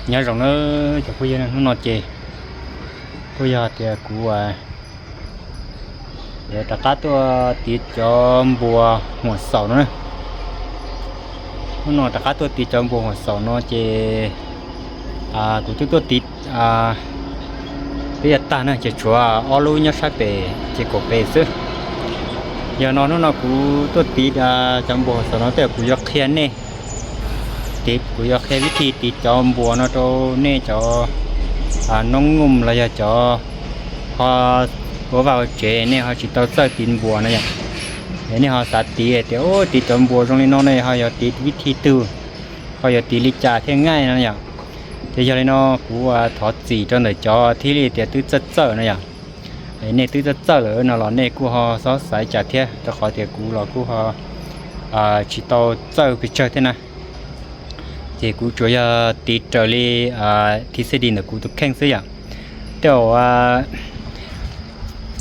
Nyob zoo na cov phooj ywg, hnub no ces kuj yog tias kuv yuav rov qab tuaj tiv cov npuas huam xaum no na. Hnub no rov qab tuaj tiv cov npuas huam xaum no ces kuv twb tuaj tiv peb yav tag na ces tshuav ob lub nyob sab pem ces kaum pem xwb. Yog no hnub no kuv tuaj tiv cov npuas huam xaum no tej zaum kuv yuav qhia nej, kuv yuav qhia vib thij tiv cov npuas no rau nej cov noob nooj los yog cov ho ua vaj ua tsev nej ho tsis tau txawj tiv npuas no yom. Es nej ho xav tiv tias tiv cov npuas zoo li no ne ho yuav tiv vib thij twg, ho yuav tiv li cas thiaj ngaij no yom. Ces yog li no kuv thov txim rau ntawm cov thiaj li tias twb txawj txawj no yom. Nej twb txawj txawj lawm no los nej kuj ho xob xav cas thiab, rau qhov tias kuv los kuj ho tsis tau txawj pes tsawg thiab na. Ces kuv tsuas yog tiv raws li thib xij di ntawm kuv tus kheej xwb yom. Tej zaum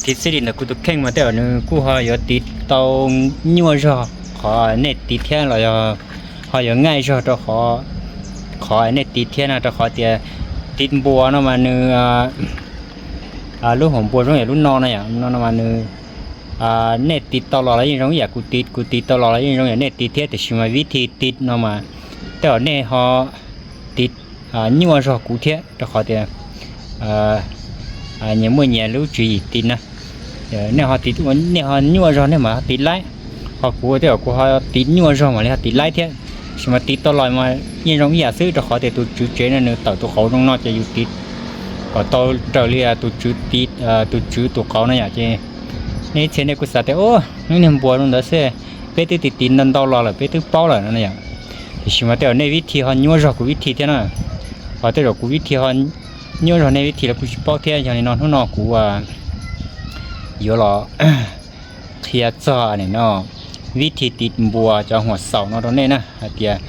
thib xij di ntawm kuv tus kheej mas tej zaum nws kuj ho yuav tiv tau nyuaj zog qhov nej tiv thiab los yog ho yuav ngaij zog rau qhov nej tiv thiab no, rau qhov tias tiv npuas no mas nws lub hauv npuas zoo yam lub no no yom, no no mas nws nej tiv tau los los yeej zoo ib yam kuv tiv, kuv tiv tau los los yeej zoo yam nej tiv thiab, tiam sis mas vib thij tiv no mas tej zaum nej ho tiv nyuaj zog kuv thiab, rau qhov tias nyias muaj nyias lub tswv yim tiv na. Nej ho tiv, nej ho nyuaj zog nej mas ho tiv laib, ho kuv tej zaum kuv ho tiv nyuaj zog mam li ho tiv laib thiab. Tiam sis mas tiv tau los mas yeej zoo ib yam xwb, rau qhov tias tus tswv tsev no nws tawm tus qauv zoo no ces yus tiv kom tau raws li tus tswv tiv, tus tswv tus qauv no yom. Ces nej ib txhia nej kuj xav tias, ub, lub niag npuas zoo ntawd xwb, peb twb tiv tiv ntau ntau los lawm peb twb paub lawm no yom. Tiam sis mas tej zaum nej vib thij ho nyuaj zog kuv vib thij thiab na. Ho tej zaum kuv vib thij ho nyuaj zog nej vib thij los kuj tsis paub thiab. Yog li no hnub no kuv yuav los qhia txog no vib thij tiv npuas cov huam xaum no rau nej na, hais tias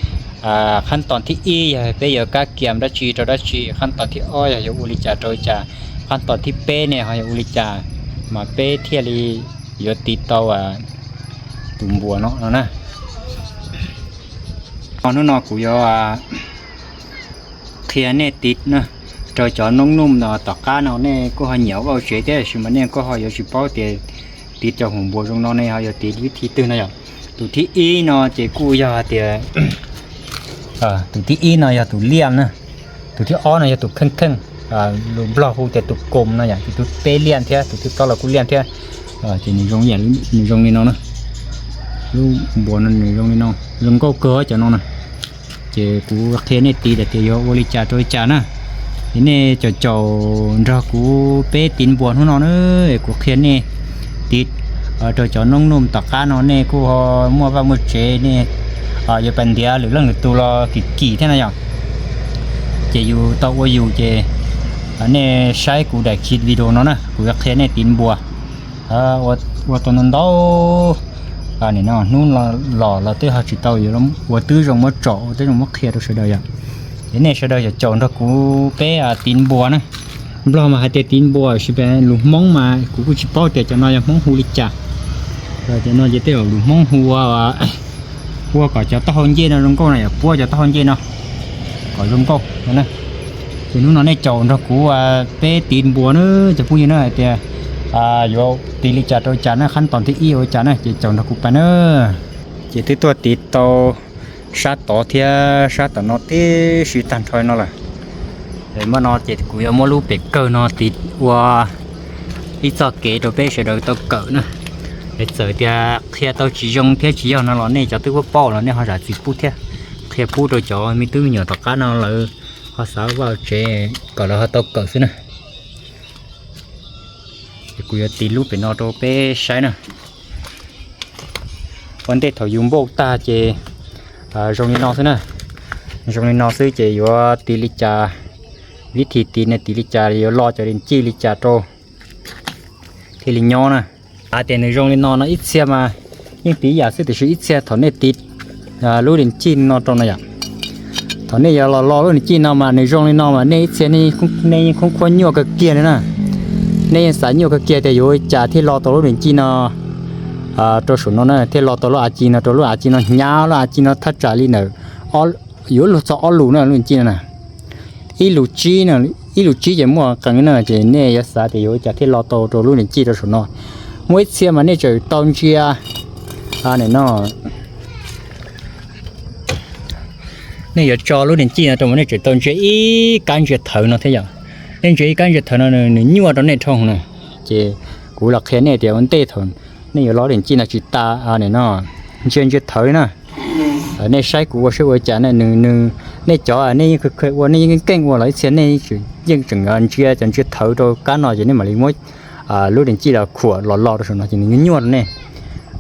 qhab toos thib ib yog peb yuav kab kiam dab tsi rau dab tsi, qhab toos thib ob yog yuav ua li cas rau li cas, qhab toos thib peb ne ho yuav ua li cas mas peb thiaj li yuav tiv tau tus npuas no no na. Hnub no kuv yuav qhia nej tiv na, rau cov noob nooj tom qab no nej kuj ho nyiam vaj tsev thiab, tiam sis mas nej kuj ho yuav tsis paub tias tiv cov huam npuas zoo no nej ho yuav tiv vib thij twg no yom. Tus thib ib no ces kuj yog hais tias, tus thib ib no yog tus liaj na, tus thib ob no yog tus kheej kheej, lus Nplog hu tias tus koos no yom, ces tus peb liaj thiab, tus thib plaub los kuj liaj thiab. Ces nws zoo li no na, lub npuas no nws zoo li no, zoo nkauj kawg cov no na. Ces kuv qhia nej tiv tias yuav ua li cas rau li cas na. Es nej caum caum nrog kuv peb tiv npuas hnub no na, kuv qhia nej tiv rau cov noob nooj tom qab no nej kuj ho muaj vaj muaj tsev, nej yuav pas ntiav lwm leej lwm tus los kim kim thiab no yom. Ces yus tau ua yus ces nej saib kuv daim clip video no na, kuv yuav qhia nej tiv npuas ua tau ntau ntau. Nim no hnub los los twb ho tsis tau yuav ua twb zoo muab tsom, ua twb zoo muab qhia rau sawv daws yom. Ces nej sawv daws caum caum nrog kuv peb tiv npuas na. Nplog mas hais tias tiv npuas, tiam sis lus Hmoob mas kuv kuj tsis paub tias cov no yog Hmoob hu li cas. Cov no ces tej zaum lus Hmoob hu ua, ua kom cov taub hau ncej no zoo nkauj no yom, puab cov taub hau ncej no kom zoo nkauj no na. Ces hnub no nej caum nrog kuv peb tiv npuas na, cov phooj ywg na, hais tias yuav tiv li cas rau li cas na, qhab toos thib ib ua li cas na, ces caum nrog kuv pab na. Ces twb tuaj tiv tau sab tod thiab sab tom no tib si tag nrho no lawm. Hmo no ces kuv yuav muab lub pem kawg no tiv ua ib txoj kev rau peb sawv daws tau kawm na. Es txawm tias qhia tau tsis zoo thiab tsis yog no los nej cov twb paub paub los nej ho zam txim pub thiab, qhia pub rau cov me tub me nyuam tom qab no lawv ho xav vaj tsev kom lawv ho tau kawm xwb na. Es kuv yuav tiv lub pem no rau peb saib na. Ua ntej thaum yus npauj tag ces zoo li no xwb na. Zoo li no xwb ces yuav tiv li cas, vib thij tiv ne tiv li cas, yuav lo cov dej cij li cas rau thiaj li nyob na. Hais tias nws zoo li no no ib txhia mas yeej tiv ib yam xwb, tiam sis ib txhia thaum nej tiv lub dej cij no rau no yom, thaum nej yuav los lo lub dej cij no mas nws zoo li no mas nej ib txhia nej yeej khoob khuab nyuaj kawg kiag li na. Nej yeej xav nyuaj kawg kiag tias yuav ua li cas thiaj lo tau lub dej cij no rau saum no na, thiaj lo tau lub av ci no rau, lub av ci no hnyav, lub av ci no thaj tsam li ntawm yuav luag txog ob lus na lub dej cij no na. Ib lus tsib no, ib lus tsib ces muaj qee na, ces nej yuav xav tias yuav ua cas thiaj lo tau rau lub niam cij rau saum no. Muaj ib txhia mas nej tseem tau ntsia, no, nej yuav tso lub niam cij no rau mas nej tseem tau ntsia ib kab ntsia thawv no thiab yom. Nej ntsia ib kab ntsia thawv no nws nyuaj rau nej dhau na, ces kuv los qhia nej tias ua ntej thaum nej yuav lo lub niam cij no tsis tas, no, ntsia ntsia thawv li na. Nej saib kuv ua saib ua cas na, nws, nej cov nej yeej ua, nej yeej keej ua los ib txhia nej yeej tseem ntsia cov ntsia thawv rau kab no ces nej mam li muab lub niam cij los khuam los lo rau saum no ces nws nyuaj rau nej.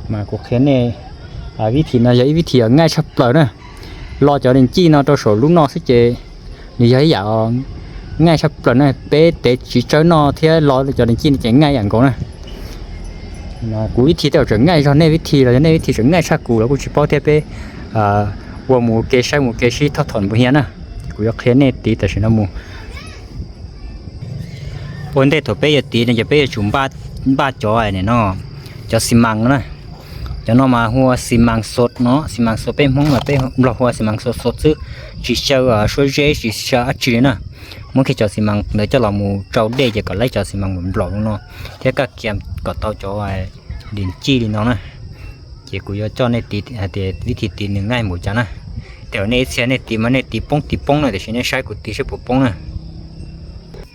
Mas kuv qhia nej, vib thim no yog ib vib thim uas nqaij tshaj plaws na. Lo cov niam cij no rau saum lub no xwb ces nws yog ib yam nqaij tshaj plaws na. Peb tev txiv tsawb noj thiab lo cov niam cij no ces nqaij ib yam nkaus na. Kuv vib thim tej zaum tseem nqaij zog nej vib thim los yog nej vib thim tseem nqaij tshaj kuv los kuj tsis paub thiab. Peb ua mus ua ke saib mus ua ke sib thauj thaum npus hias na. Kuv yuav qhia nej tiv tam sim no mus. Ua ntej thaum peb yuav tiv no ces peb yuav tsum npaj cov no, cov xi mas no na. Cov no mas hu ua xi mas xos no, xi mas xos peb Hmoob los peb Nplog hu ua xi mas xos xos xwb, tsis xyaw suab zeb tsis xyaw dab tsi li na. Muab kiag cov xi mas ntawd coj los mus tsau dej ces kom laib cov xi mas mus nplaum no thiab kaj kiag kom tau cov niam cij li no na. Ces kuv yuav coj nej tiv hais tias vib thim tiv nws nqaij npaum cas na. Tej zaum nej ib txhia nej tiv mas nej tiv poob tiv poob na, tiam sis nej saib kuv tiv saib puas poob na.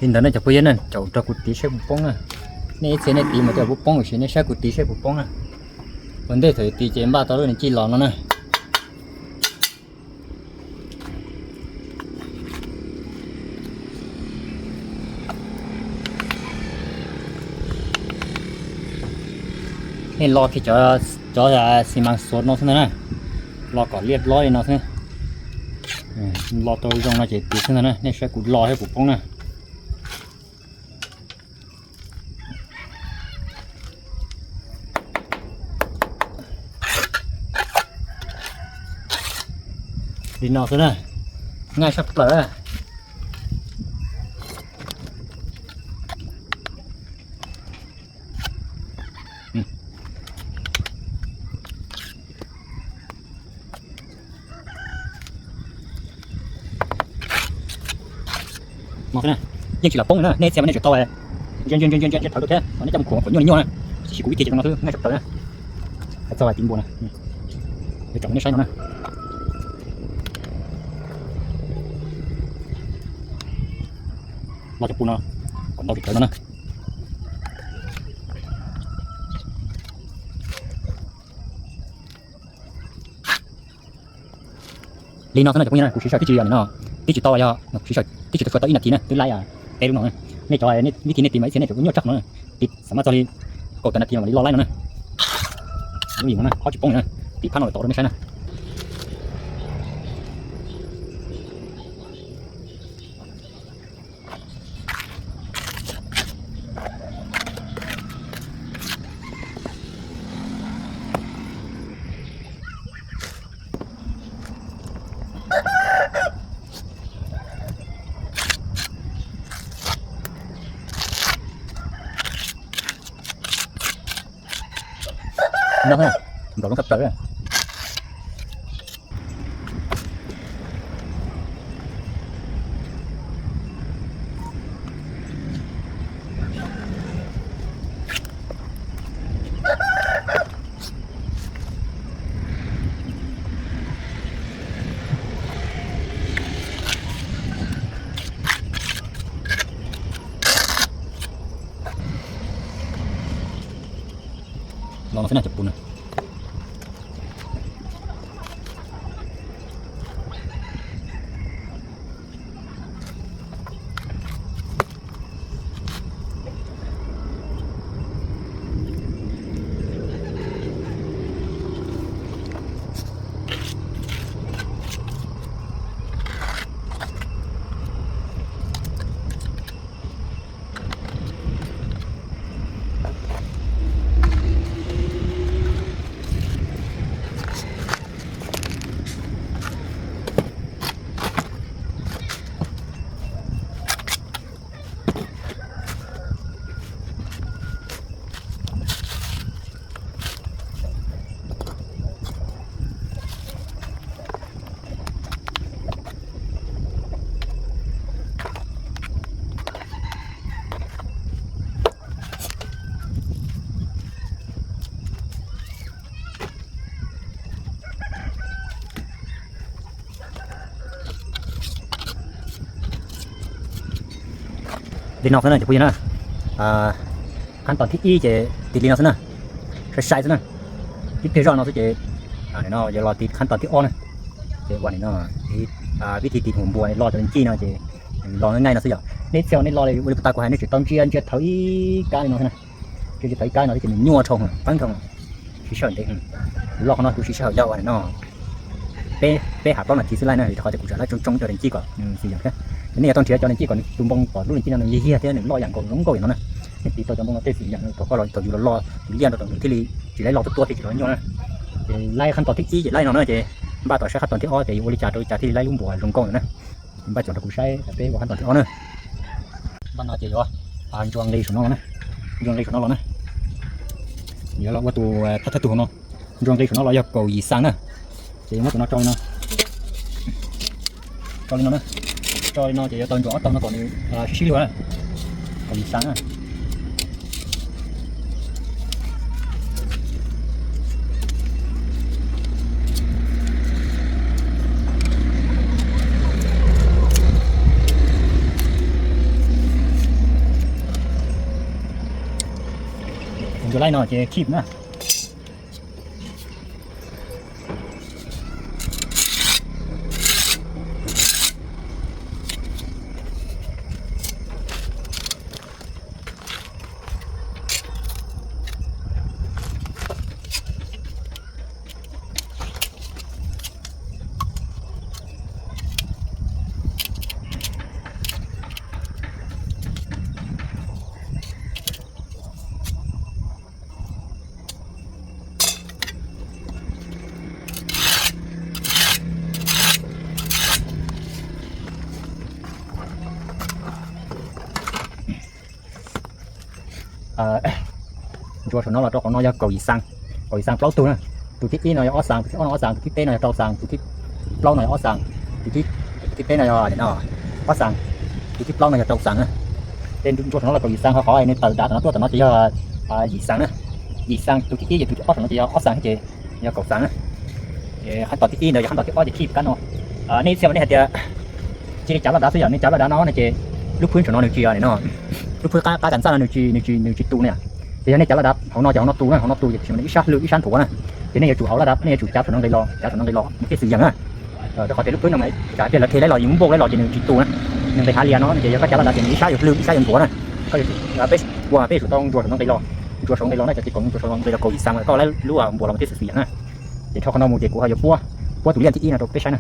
Li ntawd nej cov phooj ywg na, caum rau kuv tiv saib puas poob na. Nej ib txhia nej tiv mas tej zaum puas poob, tiam sis nej saib kuv tiv saib puas poob na. Ua ntej thaum tiv ces npaj tau lub niam cij los no na. Nej lo kiag cov xi mas xos no xwb ntag na. Lo kom liaj lob li no xwb. Lo tau zoo no ces tiv xwb ntag na, nej saib kuv lo thiab puas poob na. Li no xwb na, nqaij tshaj plaws. No xwb na, yeej tsis lam poob na, nej txia mas nej tseem tau ntsia ntsia ntsia ntsia thawv rau thiab, nej coj mus khuam khuam nyuaj li nyuaj na. Tiam sis kuv vib thim ces no xwb, nqaij tshaj plaws na. Hais txog hais tiv npua na, yuav tsom nej saib no na. Los cov pus no kom ntau tsis tawv no na. Li no xwb no cov phooj ywg na, kuv siv sawm tib tsis yog no, tib tsis tau yog siv sawm tib tsis tau tau ib nas this na twb laib peb lub no. Nej cov vib thim nej tiv mas ib txhia nej tseem ua nyuaj tshaj no, tiv xam maj txog li kaum tawm nas this mas mam li lo laib no na. Lub yim no na, qhov tsis poob li na, tiv phab no lawm tov rau nej saib na. No, nplaum zoo tshaj plaws. Los no xwb na cov pus na. Li no xwb na cov phooj ywg na. Khab tod thib ib ces tiv li no xwb na, sai sai xwb na. Ib pliag zoj no xwb ces no yuav los tiv khab tod thib ob na. Ces ua li no, vib thi tiv hu npua lo cov li ncij no ces lo nws nqaij no xwb yom. Nej txhia nej lo li ua li puag ta kuv hais nej tseem tau ntsia ntsia thaum ib kab li no xwb na. Ntsia ntsia thaum ib kab no xwb ces nws nyuaj dhau, qeeb dhau. Siv sij hawm ntev, kuv lo qhov no kuv siv sij hawm yog ua li no peb, peb ham plaub nas this xwb laij na, vim rau qhov tias kuv tseem laij tsoo tsoo cov li ncij kom nws xwm yeem thiab. Ces nej yuav tau nrhiav cov li ncij kom tus npoo tom lub li ncij no nws yig yig thiab nws loj yam nkaus zoo nkauj yam no na. Nej tiv tau cov npoo no tej xwm yeem kom koj los thaum yus los lo yus liaj rau thaum yus thiaj li tsis laib lo tuaj tuaj thiab tsis los nyuaj na. Ces laij khab tod thib ib ces laij no na ces npaj tom saib khab tod thib ob ces yuav ua li cas rau li cas thiaj li laib lub npuas zoo nkauj ntawd na. Npaj tsom rau kuv saib peb ua khab tod thib ob na. Npaj no ces yuav ntsuas nqi saum no los na, ntsuas nqi saum no los na. Yuav los ua tus thawj tug hauv no, ntsuas nqi saum no los yog kaum yim xas na. Ces yuav muab tus no tso li no, tso li no na, tso li no ces yuav tau ntsuas ob tog no kom nws sib sib luag na, kaum yim xas na. Tus ntsuas laij no ces keep na. Ntsuas saum no los rau qhov no yog kaum yim xas, kaum yim xas plaub tug na. Tus thib ib no yog ob xas, tus thib ob no ob xas, tus thib peb no yog rau xas, tus thib plaub no yog ob xas, tus thib, tus thib peb no yog ob xas, tus thib plaub no yog rau xas na. Ces ntsuas saum no los kaum yim xas, ho qhov nws tawm dav tom no tuaj tom no ces yog yim xas na. Yim xas tus thib ib, yog tus thib ob saum no ces yog ob xas ces yog kaum xas na. Ces khab tod thib ib ntawd yog khab tod thib ob ces keep kab no. Nej txhia mas nej hais tias cia li cav laj dav xwb yom, nej cav laj dav no no ces lub phwb saum no nws tsis no, lub phwb qab qab kas ntxaj no nws tsis, nws tsis, nws tsis tu na yom. Ces yog nej cav laj dav hauv no ces hauv no tu na, hauv no tu ces ib sab hlwb ib sab nthuav na. Ces nej yuav tsum hauv laj dav, nej yuav tsum cav saum no nqis los, cav saum no nqis los nws thiaj xwm yeem na. Rau qhov tias lub phwb no mas tsam pliag lawv qhia laib los yus npauj laib los ces nws tsis tu na. Nws nqis hav lias no ces yog koj cav laj dav ces nws ib sab yuav hlwb ib sab yuav nthuav na. Koj, peb, ua peb tsum tau ntsuas saum no nqis los, ntsuas saum no nqis los na, cov ces kom ntsuas saum no nqis los kaum yim xas mas koj laib lub npuas los thiaj xwm yeem na. Ces dhau qhov no mus ces kuv ho yuav puab, puab tus liaj thib ib no rau peb saib na.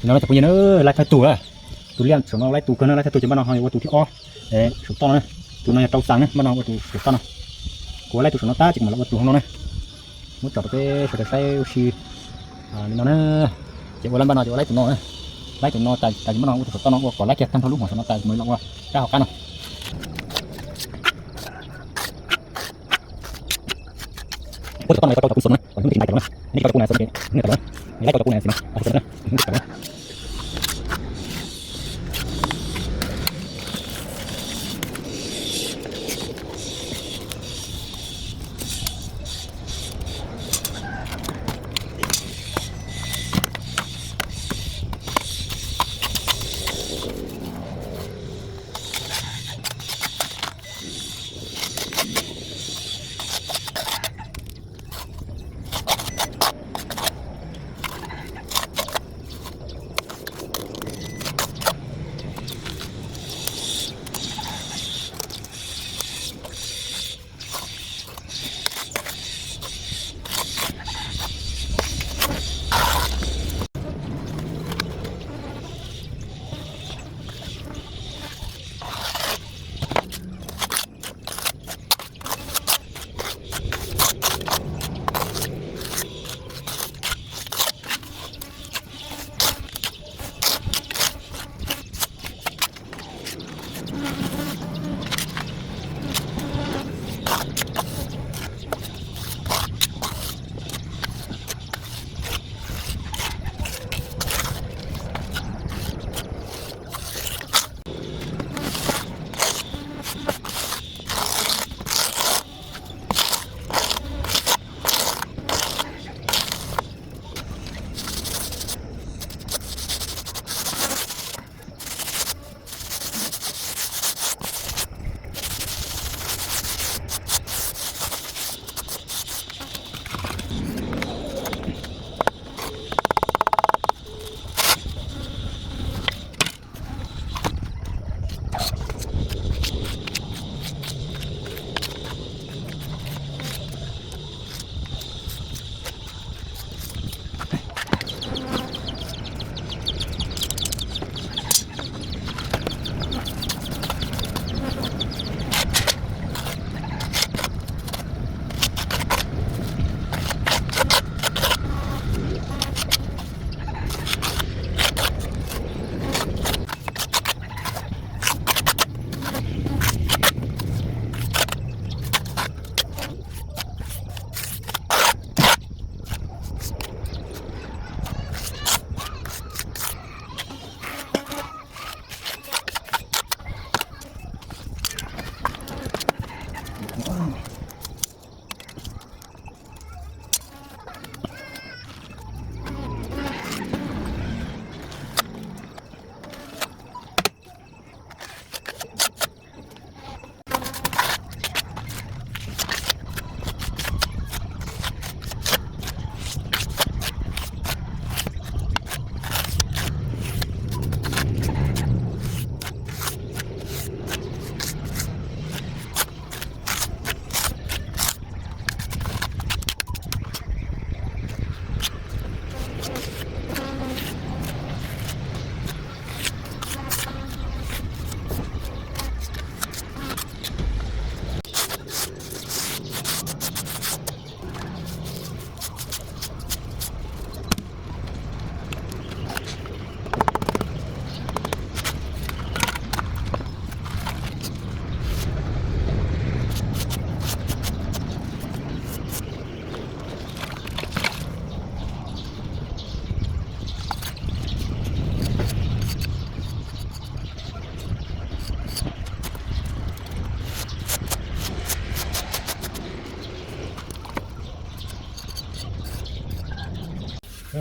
No cov phooj ywg na, laib thawj tug lawm. Tus liaj saum no laib tus kawg na, laib thawj tug ces npaj no ho yuav ua tus thib ob. Saum toj no, tus no yog rau xas na, npaj no ua tus saum toj no. Kuv laib tus saum no tag ces kuv mam los ua tus hauv no na. Muab tso rau peb sawv daws saib ua si li no na. Ces ua laib npaj no ces ua laib tus no na. Laib tus no tas ces npaj no ua tus saum toj no ua kom laib kiag tag nrho lub hauv saum no tas kuv mam los ua rab hauv qab no. Ua saum toj no yog rau cov kuv xwb na, hnub twg tsis ntais cov no na, nej tsis rau cov kuv na xwb, nej tawm los na, laib rau cov kuv na xwb na, ua saum toj no hnub twg tawm los.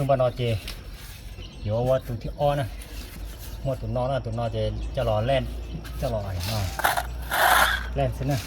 Npaj no ces yuav ua tus thib ob na, muaj tus no na, tus no ces coj los lej, coj los lej xwb na.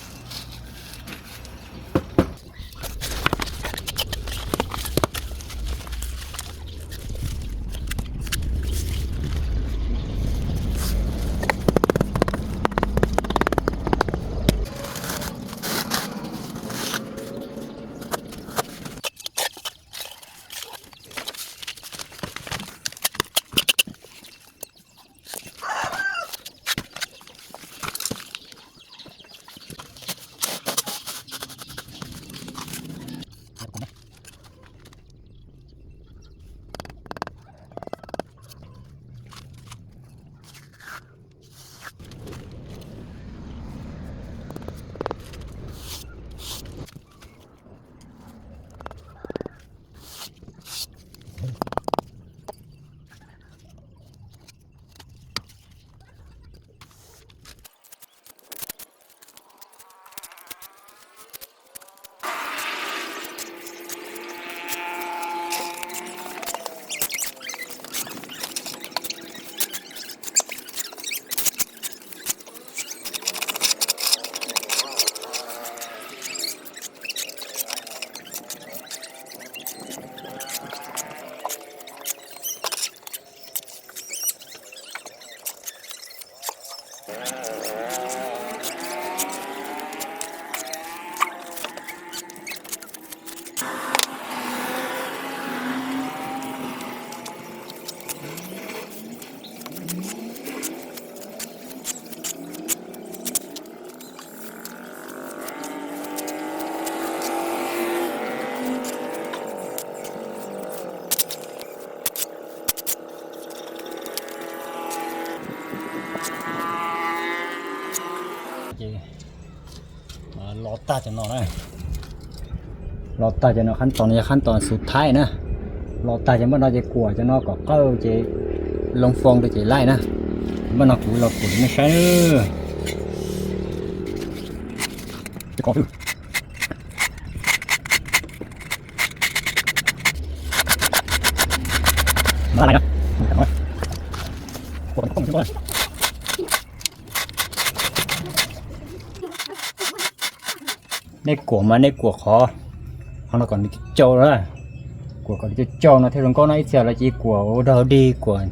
Los tag cov no na, los tag cov no khab toom no yog khab toom xub thaib na. Los tag ces npaj no ces kuam cov no kom qawj ces loo foo rau ces laij na. Npaj no kuv los kuam rau nej saib. Nej kuam mas nej kuam qhov, qhov no kom nws cau cau na. Kuam kom nws cau cau no thiaj zoo nkauj no, ib txhia lawv cia kuam ua dog dig, kuam,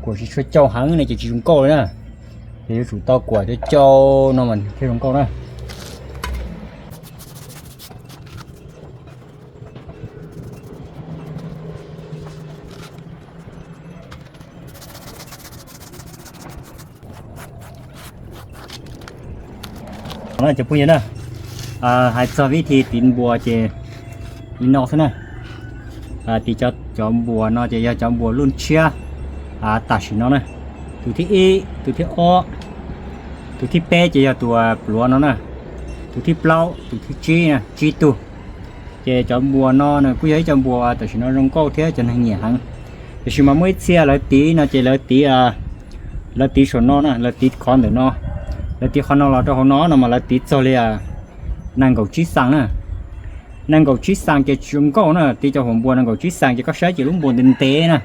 kuam tsis tshua cau heev no ces tsis zoo nkauj li na. Ces yuav tsum tau kuam cau cau no mas thiaj zoo nkauj na. Cov phooj ywg na, hais txog vib thi tiv npuas ces li no xwb na. Tiv cov npuas no ces yog cov npuas luj ntshiab tam sim no na. Tus thib ib, tus thib ob, tus thib peb ces yog tus pluav no na. Tus thib plaub, tus thib tsib, tsib tug. Ces cov npuas no nws kuj yog ib co npuas tam sim no zoo nkauj thiab cov neeg nyiam heev. Tiam sis mas muaj ib txhia lawv tiv no ces lawv tiv, lawv tiv saum no na, lawv tiv qhov ntawm no, lawv tiv qhov no los rau hauv no no mas lawv tiv txog li nees nkaum tsib xees na. Nees nkaum tsib xees ces tsis zoo nkauj na, tiv cov huam npuas nees nkaum tsib xees ces koj saib ces lub npuas ntev ntev na.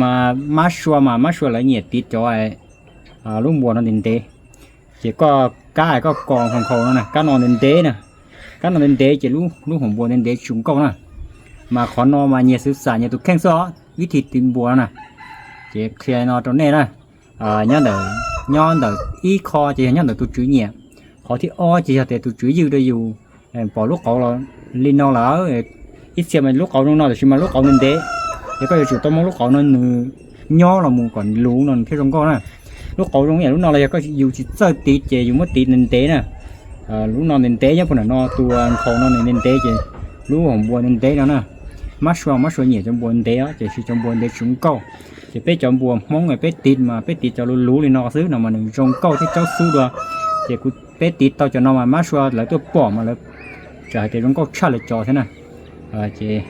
Mas mab sua mas mab sua lawv nyiam tiv cov lub npuas no ntev ntev. Ces koj kab es koj kos nkaus nkaus no na, kab no ntev ntev na, kab no ntev ntev ces lub huam npuas ntev ntev tsis zoo nkauj na. Mas qhov no mas nyias xwv xam nyias tus kheej xwb os, vib thi tiv npuas no na. Ces qhia no rau nej na, nyob ntawm, nyob ntawm ib qho ces yog nyob ntawm tus tswv nyiam. Qhov thib ob ces yog tias tus tswv ywj rau yus pom lub qauv li no lawm. Ib txhia mas lub qauv zoo no tiam sis mas lub qauv ntev ntev, ces koj yuav tsum tau muab lub qauv no nws nyob los mus kom luv no nws thiaj zoo nkauj na. Lub qauv zoo ib yam lub no los yog koj yus tsis txawj tiv ces yus muab tiv ntev ntev na. Lub no ntev ntev nyob puag nram no tus nkhaus no nws ntev ntev ces lub huam npuas ntev ntev no na. Mab sua, mab sua nyiam cov npuas ntev os, ces tsis cov npuas ntev tsis zoo nkauj. Ces peb cov npuas Hmoob peb tiv mas peb tiv cov luv luv li no xwb no mas nws zoo nkauj thiab caub xub dua. Ces kuv, peb tiv tau cov no mas mab sua lawv tuaj pom mas lawv txawm hais tias zoo nkauj tshaj lawv cov thiab na. Ces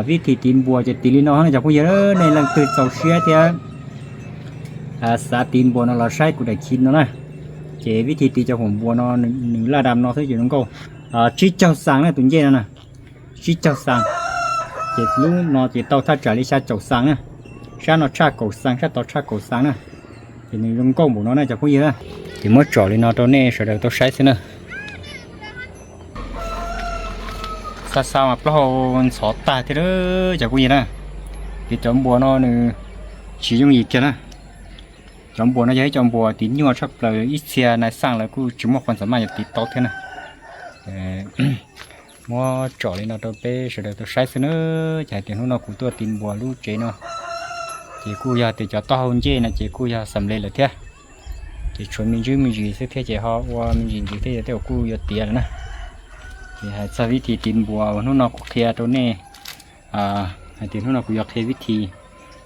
vib thi tiv npuas ces tiv li no na cov phooj ywg, nej leej twg txaus siab thiab xav tiv npuas no los saib kuv daim khiv no na. Ces vib thi tiv cov huam npuas no nws laj dam no xwb ces zoo nkauj. Tsib caug xees na tus ncej no na, tsib caug xees. Ces lub no ces tau thaj tsam li xya caum xees na, sab no tshaj kaum xees, sab tod tshaj kaum xees na. Ces nws zoo nkauj npaum no na cov phooj ywg. Ces muab tsom li no rau nej sawv daws tau saib xwb na. Xa xa mas plaub hau ntxhov tag thiab cov phooj ywg na. Ces cov npuas no nws tsis yooj yim kiag na. Cov npuas no yog ib co npuas tiv nyuaj tshaj plaws, ib txhia nais xaj lawv kuj tsis muaj qhov ntxav maj yuav tiv tau thiab na. Muab tsom li no rau peb sawv daws tau saib xwb na. Ces hais tias hnub no kuv tuaj tiv npuas lub tsev no, ces kuj yog tias cov taub hau ncej no ces kuj yog xam le lawm thiab. Ces tshuav me ntsis me ntsis xwb thiab ces ho ua me ntsis ntsis thiab tej zaum kuj yuav tiav lawm na. Ces hais txog vib thi tiv npuas uas hnub no kuv qhia rau nej, hais tias hnub no kuv yuav qhia vib thi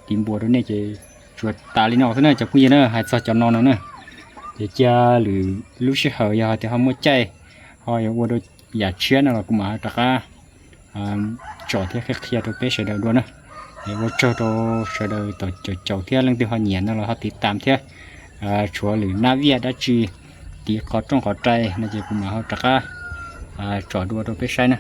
tiv npuas rau nej ces tsuas tas li no xwb na cov phooj ywg na. Hais txog cov no no na, ces cia lwm lub sij hawm yog hais tias ho muaj caij ho yuav ua rau yam tshiab no los kuv mam rov qab tsom thiab qhia qhia rau peb sawv daws dua na. Es ua tsaug rau sawv daws tom caum caum thiab leej twg ho nyiam no los ho tiv tam thiab. Tshuav lwm nab viaj dab tsi tiv qhov rooj qhov rai no ces kuv mam ho rov qab tsom dua rau peb saib na.